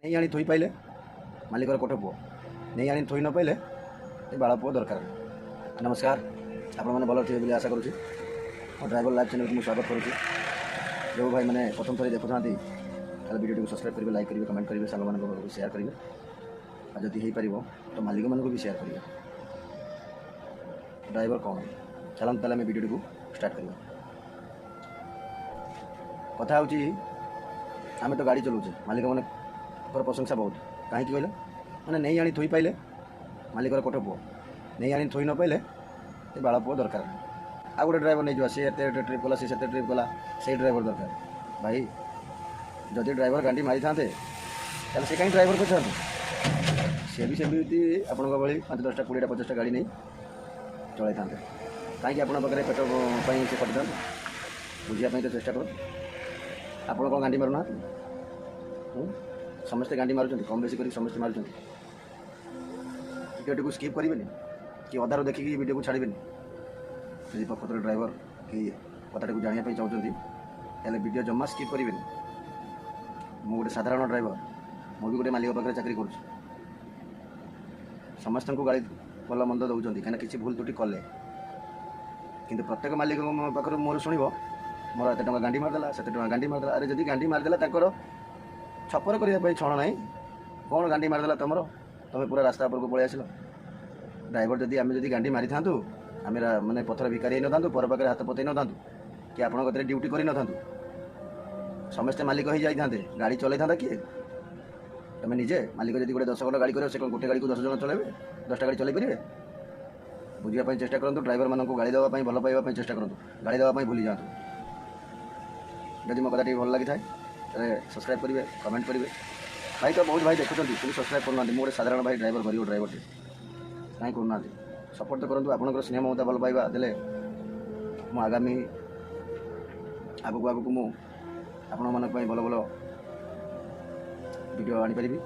ନେଇ ଆଣି ଥୋଇ ପାଇଲେ ମାଲିକର କୋଠ ପୁଅ, ନେଇ ଆଣି ଥୋଇ ନ ପାଇଲେ ଏ ବାଳ ପୁଅ ଦରକାର ନାହିଁ। ନମସ୍କାର, ଆପଣମାନେ ଭଲରେ ଥିବେ ବୋଲି ଆଶା କରୁଛି। ମୋ ଡ୍ରାଇଭର ଲାଇଭ୍ ଚ୍ୟାନେଲକୁ ମୁଁ ସ୍ୱାଗତ କରୁଛି। ଯେଉଁ ଭାଇମାନେ ପ୍ରଥମ ଥର ଦେଖୁଥାନ୍ତି, ତାହେଲେ ଭିଡ଼ିଓଟିକୁ ସବସ୍କ୍ରାଇବ୍ କରିବେ, ଲାଇକ୍ କରିବେ, କମେଣ୍ଟ କରିବେ, ସାଙ୍ଗମାନଙ୍କ ପାଖକୁ ସେୟାର କରିବେ ଆଉ ଯଦି ହେଇପାରିବ ତ ମାଲିକମାନଙ୍କୁ ବି ସେୟାର କରିବେ। ଡ୍ରାଇଭର କ'ଣ? ଚାଲନ୍ତୁ ତାହେଲେ ଆମେ ଭିଡ଼ିଓଟିକୁ ଷ୍ଟାର୍ଟ କରିବା। କଥା ହେଉଛି, ଆମେ ତ ଗାଡ଼ି ଚଲାଉଛେ, ମାଲିକମାନଙ୍କର ପ୍ରଶଂସା ବହୁତ। କାହିଁକି କହିଲେ, ମାନେ ନେଇ ଆଣି ଥୋଇ ପାଇଲେ ମାଲିକର କୋଠ ପୁଅ, ନେଇ ଆଣି ଥୋଇ ନ ପାଇଲେ ଏ ବାଳ ପୁଅ ଦରକାର ନାହିଁ। ଆଉ ଗୋଟେ ଡ୍ରାଇଭର ନେଇଯିବା, ସେ ଏତେ ଟ୍ରିପ୍ କଲା, ସେ ସେତେ ଟ୍ରିପ୍ କଲା, ସେଇ ଡ୍ରାଇଭର ଦରକାର। ଭାଇ, ଯଦି ଡ୍ରାଇଭର ଗାଣ୍ଡି ମାରିଥାନ୍ତେ, ତାହେଲେ ସେ କାହିଁ ଡ୍ରାଇଭର କରିଥାନ୍ତେ? ସେ ବି ସେମିତି ଆପଣଙ୍କ ଭଳି 5, 10ଟା, 20ଟା, 50ଟା ଗାଡ଼ି ନେଇ ଚଳାଇଥାନ୍ତେ। କାହିଁକି ଆପଣଙ୍କ ପାଖରେ ପେଟ ପାଇଁ ସେ ଖଟିଥାନ୍ତେ? ବୁଝିବା ପାଇଁ ତ ଚେଷ୍ଟା କରନ୍ତୁ। ଆପଣ କ'ଣ ଗାଣ୍ଡି ମାରୁନାହାନ୍ତି? ହୁଁ? ସମସ୍ତେ ଗାଣ୍ଡି ମାରୁଛନ୍ତି, କମ୍ ବେଶୀ କରିକି ସମସ୍ତେ ମାରୁଛନ୍ତି। ଭିଡ଼ିଓଟିକୁ ସ୍କିପ୍ କରିବେନି କି ଅଧାରୁ ଦେଖିକି ଭିଡ଼ିଓକୁ ଛାଡ଼ିବେନି। ଯଦି ପ୍ରକୃତରେ ଡ୍ରାଇଭର କି କଥାଟିକୁ ଜାଣିବା ପାଇଁ ଚାହୁଁଛନ୍ତି, ତାହେଲେ ଭିଡ଼ିଓ ଜମା ସ୍କିପ୍ କରିବେନି। ମୁଁ ଗୋଟେ ସାଧାରଣ ଡ୍ରାଇଭର, ମୁଁ ବି ଗୋଟେ ମାଲିକ ପାଖରେ ଚାକିରି କରୁଛି। ସମସ୍ତଙ୍କୁ ଗାଳି ଭଲ ମନ୍ଦ ଦେଉଛନ୍ତି, କାହିଁକିନା କିଛି ଭୁଲ ତ୍ରୁଟି କଲେ। କିନ୍ତୁ ପ୍ରତ୍ୟେକ ମାଲିକଙ୍କ ପାଖରୁ ମୋର ଶୁଣିବ, ମୋର ଏତେ ଟଙ୍କା ଗାଣ୍ଡି ମାରିଦେଲା, ସେତେ ଟଙ୍କା ଗାଣ୍ଡି ମାରିଦେଲା। ଆରେ, ଯଦି ଗାଣ୍ଡି ମାରିଦେଲା, ତାଙ୍କର ଛପର କରିବା ପାଇଁ ଛଣ ନାହିଁ। କ'ଣ ଗାଣ୍ଡି ମାରିଦେଲା ତମର? ତମେ ପୁରା ରାସ୍ତା ଉପରକୁ ପଳେଇ ଆସିଲ। ଡ୍ରାଇଭର ଯଦି, ଆମେ ଯଦି ଗାଣ୍ଡି ମାରିଥାନ୍ତୁ, ଆମେ ମାନେ ପଥର ଭିକାରୀ ହେଇନଥାନ୍ତୁ, ପର ପାଖରେ ହାତ ପତେଇ ନଥାନ୍ତୁ କି ଆପଣଙ୍କ କତିରେ ଡ୍ୟୁଟି କରିନଥାନ୍ତୁ। ସମସ୍ତେ ମାଲିକ ହେଇଯାଇଥାନ୍ତେ। ଗାଡ଼ି ଚଲେଇଥାନ୍ତା କିଏ? ତମେ ନିଜେ ମାଲିକ। ଯଦି ଗୋଟେ 10 ଖଣ୍ଡ ଗାଡ଼ି କରିବ, ସେ କ'ଣ ଗୋଟେ ଗାଡ଼ିକୁ 10 ଜଣ ଚଲେଇବେ? 10ଟା ଗାଡ଼ି ଚଲେଇ ପାରିବେ? ବୁଝିବା ପାଇଁ ଚେଷ୍ଟା କରନ୍ତୁ। ଡ୍ରାଇଭରମାନଙ୍କୁ ଗାଳି ଦେବା ପାଇଁ ଭଲ ପାଇବା ପାଇଁ ଚେଷ୍ଟା କରନ୍ତୁ, ଗାଳି ଦେବା ପାଇଁ ଭୁଲି ଯାଆନ୍ତୁ। ଯଦି ମୋ କଥା ଟିକେ ଭଲ ଲାଗିଥାଏ, ତାହେଲେ ସବସ୍କ୍ରାଇବ୍ କରିବେ, କମେଣ୍ଟ କରିବେ। ଭାଇ ତ ବହୁତ ଭାଇ ଦେଖୁଛନ୍ତି, କିନ୍ତୁ ସବସ୍କ୍ରାଇବ୍ କରୁନାହାନ୍ତି। ମୁଁ ଗୋଟେ ସାଧାରଣ ଭାଇ ଡ୍ରାଇଭର, ଗରିବ ଡ୍ରାଇଭରଟେ। କାହିଁ କରୁନାହାନ୍ତି? ସପୋର୍ଟ ତ କରନ୍ତୁ। ଆପଣଙ୍କର ସ୍ନେହ, ମମତା, ଭଲ ପାଇବା ଦେଲେ ମୁଁ ଆଗାମୀ ଆଗକୁ ଆଗକୁ ମୁଁ ଆପଣମାନଙ୍କ ପାଇଁ ଭଲ ଭଲ ଭିଡ଼ିଓ ଆଣିପାରିବି।